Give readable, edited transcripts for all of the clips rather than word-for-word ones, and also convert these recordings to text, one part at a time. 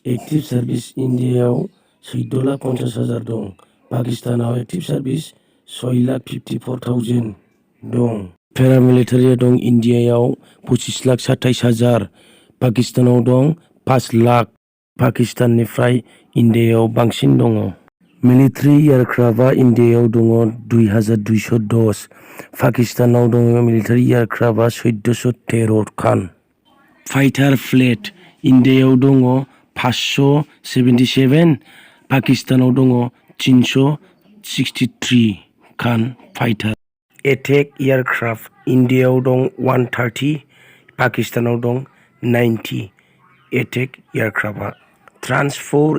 Active service इन्डियायाव 14,50,000 दं। पाकिस्तानाव active service 6,54,000 दं। पेरामिलिटारिया दं इन्डियायाव 25,27,000। पाकिस्तानाव दं 5 लाख। पाकिस्ताननिफ्राय इन्डियायाव बांसिन दङ। मिलिटारि एयारक्राफ्टआ इन्डियायाव दङ 2,210। पाकिस्तानाव दङ मिलिटारि एयारक्राफ्टआ 1,413 खान। फाइटार फ्लेट इन्डियायाव दङ 577। पाकिस्तानाव दङ 363 खान फाइटार। एटेक एयारक्राफ्ट इन्डियायाव दं 130। पाकिस्तानाव दं 90 एटेक एयारक्राफ्टआ। ट्रान्सपर्ट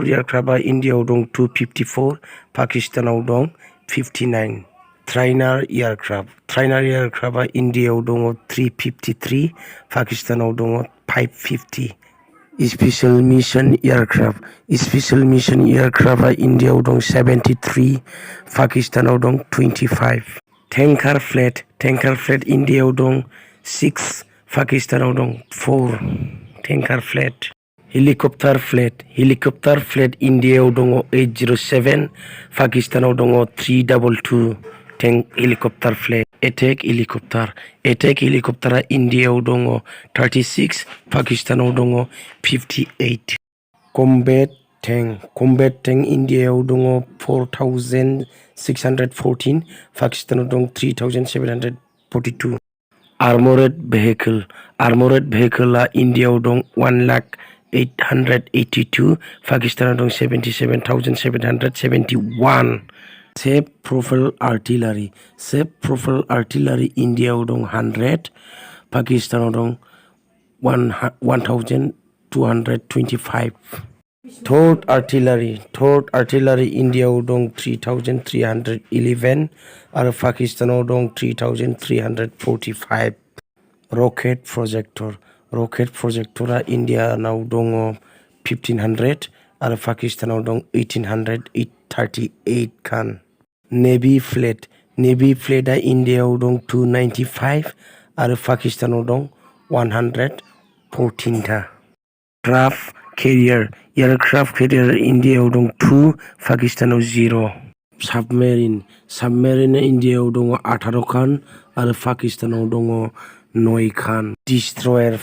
एयारक्राफ्टआ इन्डियायाव दं 254। पाकिस्तानाव दं 59। ट्राइनार एयारक्राफ्टआ इन्डियायाव दङ 353। पाकिस्तानाव दङ 550। स्पेशल मिशन एयारक्राफ्टआ इन्डियायाव दं 73। पाकिस्तानाव दं 25। टेंकार फ्लेट इन्डियायाव दं 6। पाकिस्तानाव दं 4 टेंकार फ्लेट। हेलिकप्टार फ्लेट इन्डियायाव दङ 807। पाकिस्तानाव दङ 322 हेलिकप्टार फ्लेट। एटेक हेलिकप्टारा इन्डियायाव दङ 36। पाकिस्तानाव दङ 58। कम्बेट टेंक इन्डियायाव दङ 4,614। पाकिस्तानाव दं 3,742। आर्मरेड भेहिकलआ इन्डियायाव दं 1,08,82। पाकिस्तानाव दं 77,771। सेफ प्रफाइल आर्टिलारि इन्डियायाव दं 100। पाकिस्तानाव दं 1,225। थर्ड आर्टिलारि इन्डियायाव दं 3,311 आरो पाकिस्तानाव दं 3,345। रकेट प्रजेक्टरा इन्डियानाव दङ 1,500 आरो पाकिस्तानाव दं 1,838 खान। नेभि फ्लेटआ इन्डियायाव दं 295 आरो पाकिस्तानाव दं 114 था। एयारक्राफ्ट केरियार इन्डियायाव दं 2। पाकिस्तानाव 0। साबमेरिनआ इन्डियायाव दङ 18 खान आरो पाकिस्तानाव दङ 9 खान। डिस्ट्रयार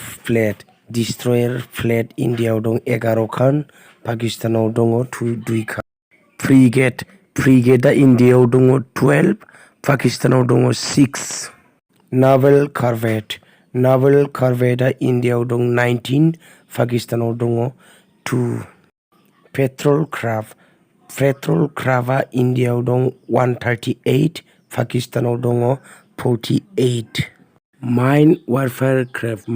फ्लेट इन्डियायाव दं 11 खान। पाकिस्तानाव दङ 2 खान। फ्रिगेटआ इन्डियायाव दङ 12। पाकिस्तानाव दङ 6। नाभेल करभेटआ इन्डियायाव दं 19। पाकिस्तानाव दङ 2। पेट्रल क्राफ्टआ इन्डियायाव दं 138। पाकिस्तानाव दङ 48। माइन वारफेयार क्राफ्ट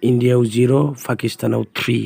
इन्डियायाव 0। पाकिस्तानाव 3।